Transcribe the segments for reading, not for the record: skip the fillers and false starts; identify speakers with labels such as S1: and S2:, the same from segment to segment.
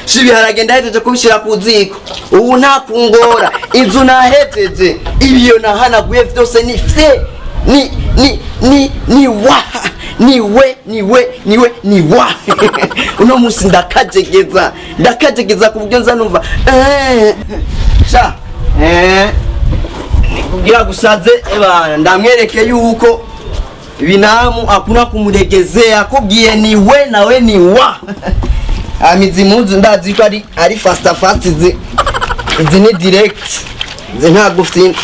S1: Si ibiharage ndahejeje kubishyira ku ziko, ubu nta kungora. Inzu nahejeje, ibiyo nahanaguye vyose, ni fye, ni wa ni we ni we ni we ni wa. Uno munsi ndakajegeza, ndakajegeza ku buryo nza numva sha kugira gusaze. Ebana, ndamwereke yuko binamu akuna kumuregezea, akubwiye ni we nawe ni wa. Amizi impuzu ndazi ko ari fasta fast. Izi ni direct, izi nta gufina.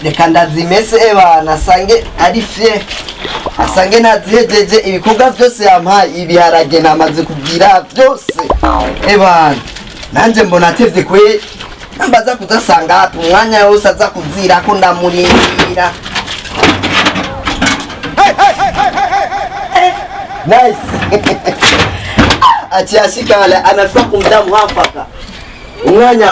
S1: Reka ndazimese, ebana, asange ari fye, asange nazihejeje ibikorwa byose yampaye. Ibiharage namaze kugira byose. Ebana, nanje mbona atevye kwe, namba kuzasanga hapi umwanya wose aza kuzira ko ndamurindira. Nice. Aciye anafika kumda muhafaka, umwanya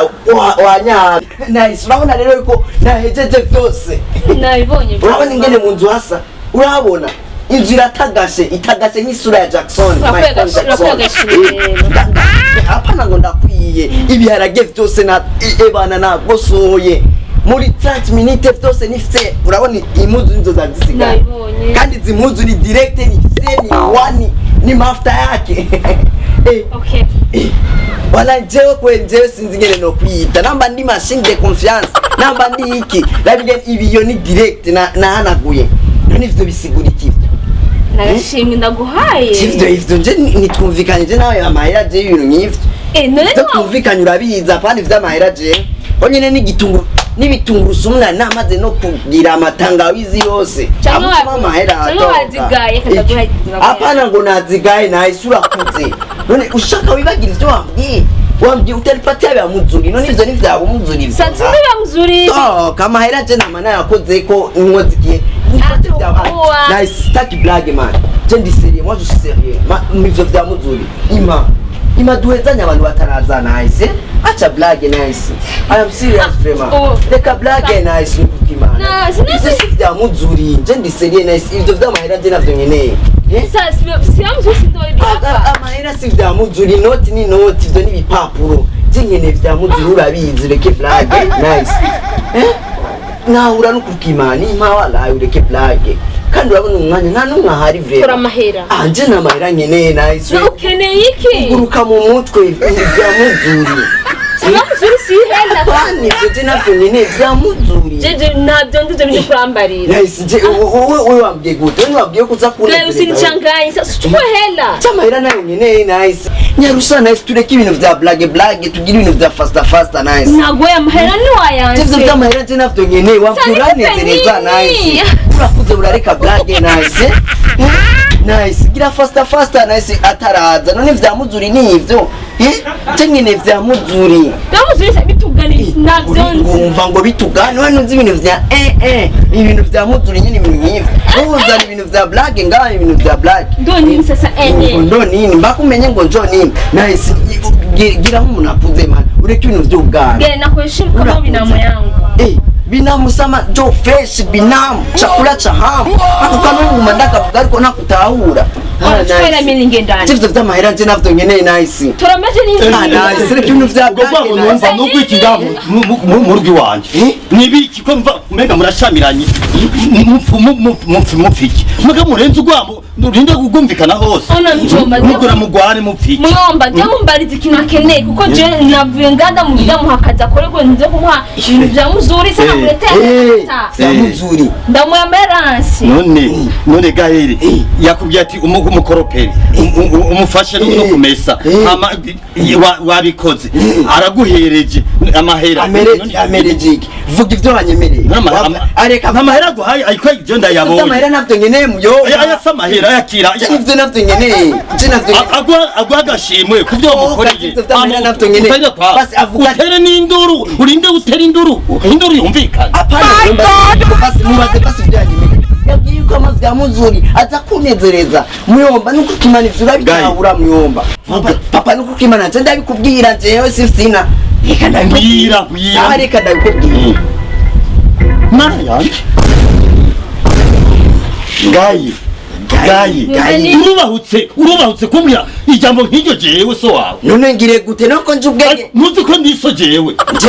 S1: wa nya. Nice. Urabona rero yuko nahejeje byose.
S2: Nabibonye.
S1: Urabona ingene mu nzu hasa? Urabona inzu iratagashe, itagashe nk'isura ya Jackson, Michael Jackson.
S2: Urakwiye agashimwe rero.
S1: Hapana, ngo ndakwiye ibiharage vyose na ebana nagosoye muri 30 minutes, vyose ni fye. Urabona impuzu nizo zazisigaye.
S2: Nabibonye.
S1: Kandi izi mpuzu ni direct, ni fye, ni wani, ni mafuta yake.
S2: Okay.
S1: Wala jewe kwe jewe sinzi ngene no kwiyita, namba ndi machine de confiance, namba ndi iki. Labige ibiyo ni direct na nahanaguye. None ivyo bisigura iki ivyo?
S2: Nagashimwe ndaguhaye.
S1: Ivyo nje nitwumvikanye je nawe amahera je, ibintu nk'ivyo.
S2: None
S1: ivyo twumvikanye urabizi, apana ivy'amahera je onyene n'igitunguru n'ibitungurusumu nari namaze no kugira amatangawizi yose.
S2: Canke
S1: Amutuma amahera
S2: canke
S1: atoka.
S2: wazigaye, kataguha.
S1: Iki. Hapana, ngo nazigaye, nahise urakuze. None ushaka wibagira ivyo wambwiye? Wambwiye utanipatia vya muzuri, none ivyo ni vya muzuri ivyo?
S2: Sanzu niba mzuri.
S1: Toka, amahera je nama nayakoze ko nkozikiye. Nifate vya
S2: Atakuwa.
S1: Nice, staki blague man. Je ndi sérieux, moi je suis sérieux. Ma ivyo vya muzuri. Ima. Ima duhezanye abantu bataraza, nice. Acha blague, nice. I am serious vraiment.
S2: Oh.
S1: Reka blague, nice, nukukimana.
S2: Na,
S1: Ivyo si vya muzuri. Je ndi sérieux, nice. Ivyo vy'amahera je navyo nkeneye. Eh?
S2: Sasa siba mzuri sindo ibyapa.
S1: Amahera si vya muzuri, inoti ni inoti, ivyo ni ibipapuro. Je nkeneye vya muzuri, urabizi, reke blague, nice. Eh? Nahura n'ukukimana impa walayi, ureke blague. Kandi urabona umwanya nta n'umwe ahari
S2: Kora
S1: vraiment.
S2: amahera.
S1: Ah, nje nta mahera nkeneye, nice.
S2: Na ukeneye iki?
S1: Guruka mu mutwe vya muzuri.
S2: Siba mzuri si hela.
S1: Pani ivyo je navyo nkeneye vya muzuri.
S2: Jeje ntabyo ndivyo byo kurambarira.
S1: Nice, je wowe wambwiye gute? Wewe wambwiye ko uza
S2: Gari
S1: kunezereza.
S2: usinichanganye. Sasa uchukue hela.
S1: Cyamahera nayo nkeneye, nice. Nyarusha, nice, tureke ibintu vya blague blague, tugire ibintu vya fasta fasta, nice.
S2: Ntagoye amahera ni wayanse.
S1: Ivyo vy'amahera je navyo nkeneye, wambwiye
S2: Sasa nikupe
S1: uranezereza,
S2: nini?
S1: nice. Urakuze, urareka blague, nice. Eh? Nice, gira fasta fasta, nice, ataraza. None vya muzuri ni ivyo? Eh? Je nkeneye vya muzuri.
S2: Bya mzuri sa bitugane ntabyo nzi.
S1: Wumva ngo bitugane, we ntuzi ibintu vya ibintu vya muzuri nyine, ibintu nk'ivyo. Uzana ibintu vya blague ngaha, ibintu vya blague.
S2: Ndo nini sasa
S1: Ngo ndo nini? Mbaka umenye ngo njo nini. Nice, gira nk'umuntu akuze man, ureke ibintu vy'ubwana.
S2: Gari nakuheshimu kama binamu yangu.
S1: Binamu sama jo fresh binamu chakula cha hamu ako kamwe ndakavuga ariko nakutahura.
S2: Chukua hela mimi ninge ndani.
S1: Ivyo vy'amahera nje navyo nkeneye, nice.
S2: Turamaje nini?
S1: Ah, nice, reka ibintu vya
S3: Ubwo bwango
S1: blague, nice.
S3: numva nuko iki ngaho mu rugo iwanje nibiki ko mva umenga murashamiranye, mupfu mupfiki muga murenze urwamo rurinde kugumvikana hose.
S2: Ona mjomba,
S3: mugura mugwane mupfiki.
S2: Mwomba jya mumbariza ikintu akeneye kuko je navuye nganda mu ndamuha akazi akore ko nze kumuha ibintu bya muzuri se namuletera.
S1: Vya muzuri.
S2: Ndamuha meransi.
S3: None Gaheri yakubwiye ati umukoroperi umufashe no kumesa, hama wabikoze, araguhereje amahera.
S1: Amereje iki? Vuga ivyo wanyemereye. Areka.
S3: Amahera aguhaye ariko ibyo ndayabonye.
S1: Amahera navyo nkeneye muyo.
S3: Aya si amahera, ayakira.
S1: Ivyo navyo nkeneye, je navyo nkeneye.
S3: Aguha agashimwe ku byo wamukoreye.
S1: Ivyo vy'amahera navyo nkeneye.
S3: Utarira kwa
S1: Basi avuga
S3: utere n'induru, urinde utere induru, induru yumvikana.
S1: Apana, basi mubaze, basi ivyo yanyemereye. Yabwiye yuko amazi ya muzuri aza kunezereza muyomba nuko kimana ivyo urabitahura muyomba. Papa, papa, nuko kimana nje ndabikubwira jewe sifina, reka ndabikubwira.
S3: Mbwira, mbwira.
S1: Sawa, reka ndabikubwira.
S3: Mana yanje, Ngayi. Gayi,
S2: Gayi.
S3: Urubahutse, urubahutse kumbwira ijambo nk'iryo jewe so wawe.
S1: None ngire gute nuko nje ubwenge?
S3: Ntuzi ko ndiso jewe?
S1: Nje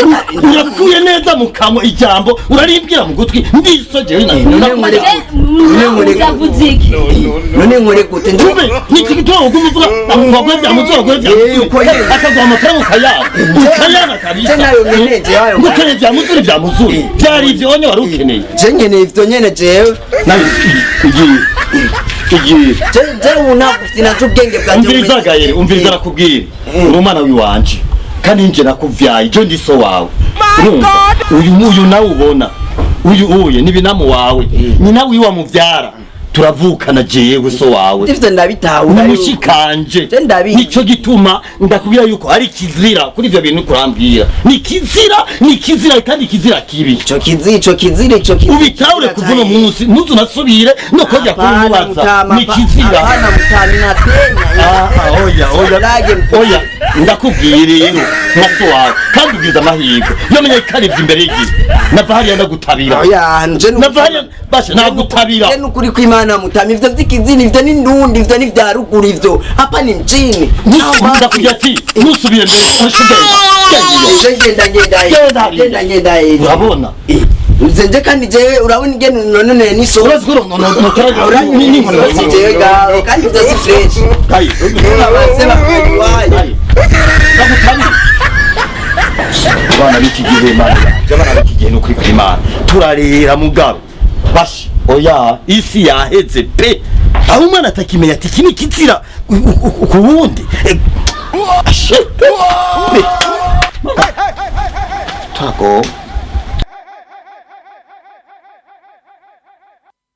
S3: Urakuye neza mu kanwa ijambo, urarimbwira mu gutwi, ndiso jewe na
S1: None nkore none nkore
S2: Uzavuze iki?
S1: None nkore gute nje?
S3: Kumbe niki gituma uguma uvuga ngo bya muzura ngo bya
S1: Eh, uko
S3: muzura
S1: nyene.
S3: akaguha amafaranga ukayanga, ukayanga kabisa.
S1: Nje nayo nyene, nje ayo.
S3: Ngo ukeneye bya muzura, bya muzura byari ibyo onye wari ukeneye.
S1: Je nkeneye ivyo nyene jewe.
S3: Nawe igiye, igiye.
S1: Je je ubu ntabwo ufite naco ubwenge bwanje.
S3: Umviriza gayere, umviriza, nakubwira, uri umwana wiwanje kandi nje nakuvyaye, je ndi so wawe. Urumva uyu nawe ubona uyu uye ni binamu wawe, nyina wiwe amuvyara turavukana, jewe so wawe.
S1: Ivyo ndabitahura.
S3: Numushikanje.
S1: Je ndabizi.
S3: Nico gituma ndakubwira yuko ari kizira kuri ivyo bintu kurambwira, ni kizira, ni kizira kandi kizira kibi.
S1: Ico kizi, ico kizira, ico kizira.
S3: Ubitahure kuva uno munsi, ntuzunasubire no kongera
S1: Hapana,
S3: kubimubaza.
S1: mutama,
S3: Ni kizira.
S1: Hapana mutama, inatenya.
S3: Ah, ah, oya, oya.
S1: Sindage mutama.
S3: Oya, ndakubwiye rero nka so wawe, kandi ubwiza amahirwe iyo menye ko ari imbere y'igihe nava hariya ndagutabira.
S1: Oya, nje
S3: Nava hariya basha nagutabira.
S1: Je nukuri kw'Imana mutama, ivyo vy'ikizini, ivyo ni ndundi, ivyo ni vya ruguru, ivyo hapa ni mjini.
S3: Ndakubwira ati ntusubire mbere genda genda.
S1: Je ngenda, ngenda.
S3: Genda hariya.
S1: Ngenda, ngenda.
S3: Urabona.
S1: Nze nje kandi jewe urabona ingene nonone ni so.
S3: Urazi ko
S1: Urabona
S3: n'inkoni.
S1: jewe gawe kandi ivyo si fresh.
S3: Gayi.
S1: Abase bakwiwaye.
S3: Gayi, ndagutabira. Abana b'iki gihe, Mana yanjye, abana b'iki gihe, ni ukuri kw'Imana turarera mugabo bashi oya, isi yaheze pe, aho umwana atakimenya ati iki ni kizira ku wundi. Eh, ashe pe. Tago.